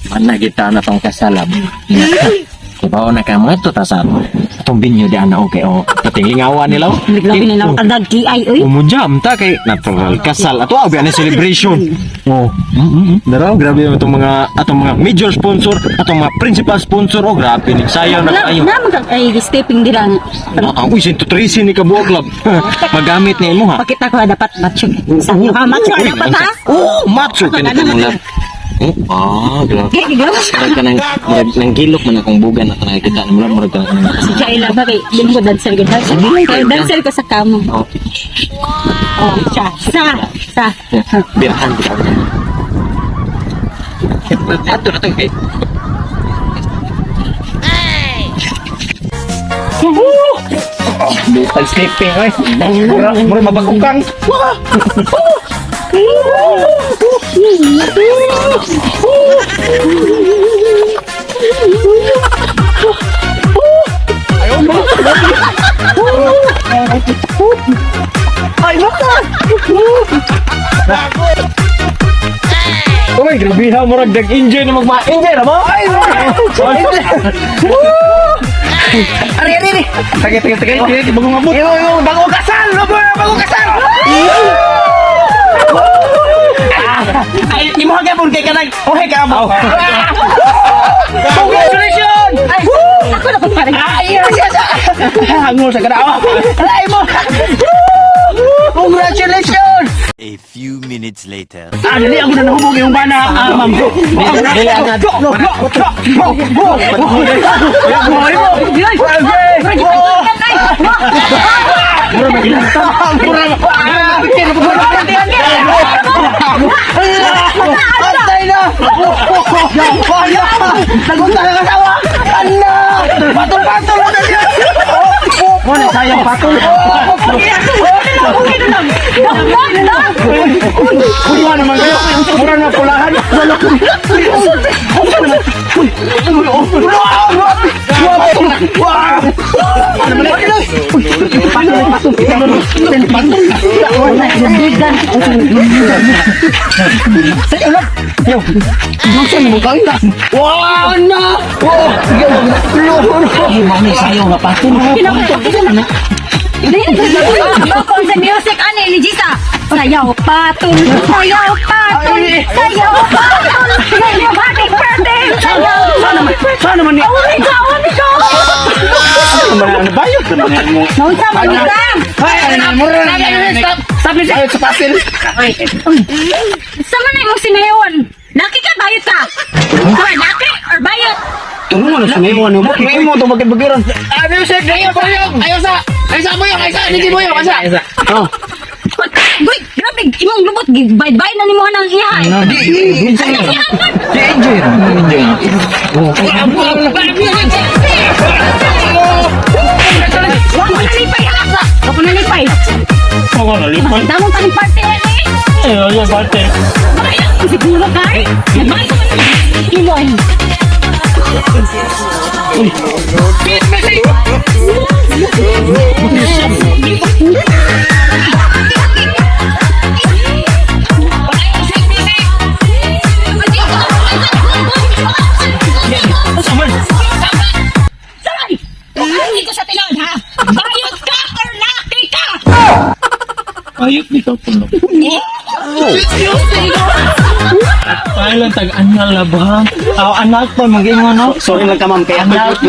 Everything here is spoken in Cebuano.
Mana kita na tong kasalab. Kibaw na ka mga to ta sa atong binyo di ana, okay, oh. Patinglingawan nila, oh. Grabe na lang kadag ay oy. Umujam ta kay natural kasal. Ato abi ani celebration. Oh. Daraw grabe yung itong mga atong mga major sponsor, atong mga principal sponsor, oh, grabe ni sayaw na Na kayo. na mag ay stepping dira. Ah, uy, 113 ni kabuok lab. Magamit ni imo ha. Pakita ko ha, dapat macho. Sa ha, macho Uy, dapat ha. Oh, macho kini mo lab. Oh, ah, grabe. Gay grabe. Murag ka nang murag nang gilok man akong bugan na nakikita nimo lang murag ka nang Si Jaila ba kay dili ko dancer gud ha. Kay dancer ko sa kamo. Oh, Oh, siya. Sa sa. birahan kita. Ato na to kay. Pag sleeping oy. Mura mura mabagukang. Uy, grabe ha, murag nag-enjoy na magma-enjoy na mo. Ay, Ari, ari, ari. Tagay, tagay, tagay, tagay, bagong abot. Imo, imo, bagong kasal, bagong kasal. Ay, imo ha gyapon kay kanang ohe ka mo. Congratulations! Ay, ako na pag pare. Ay, yes, yes. Hangol sa kana. Ay mo. Congratulations! A few minutes later. Ah, dali ako na nahubog yung bana, ah, ma'am. Dali ang go, go, go, go, go. Antay na! Nagunta na kasawa! Ala! Patol-patol na siya! Wala sayang patol. Kuha naman kayo. Mura na pulahan. Wala ko. Wow na! Wow! Ako sa music ani ni Gisa. Sayaw patol, sayaw patol, sayaw patol. Sayaw happy birthday. Sayaw. Sana naman, sana naman ni. Umi ka, umi ka. Ano ba yun? Naunsa man ni Sam? Ay, ano mura na. Stop! Stop music! Ay, sa pastel. Sa man na imong sinayawan? Laki ka bayot ka? Hoy, laki or bayot? Tungo na sa ngayon, ano? Bakit mo ito bakit bagiran? Ah, music! Ayaw, ayaw! Ayaw sa! Ayaw sa buyong! Ayaw sa! Hindi buyong! Ayaw sa! Oh. Uy, grabe imong lubot bye-bye na nimo nang iha. Di, Ay, iha man. Di enjoy ra, enjoy. Wa mo nalipay ha. Wa mo nalipay. Ako nalipay. Damong taning party eh. Ayaw, ayaw, parte. Bayot siguro ka. Bayot man. Imo ay. Saray! Hindi ko sa tinon, ha? Bayot ka or laki ka? Ayot dito puno. Tayo lang tag-anal na ba? Aw, anak pa, mag-ingon, no? Sorry lang ka, ma'am. Kaya anak.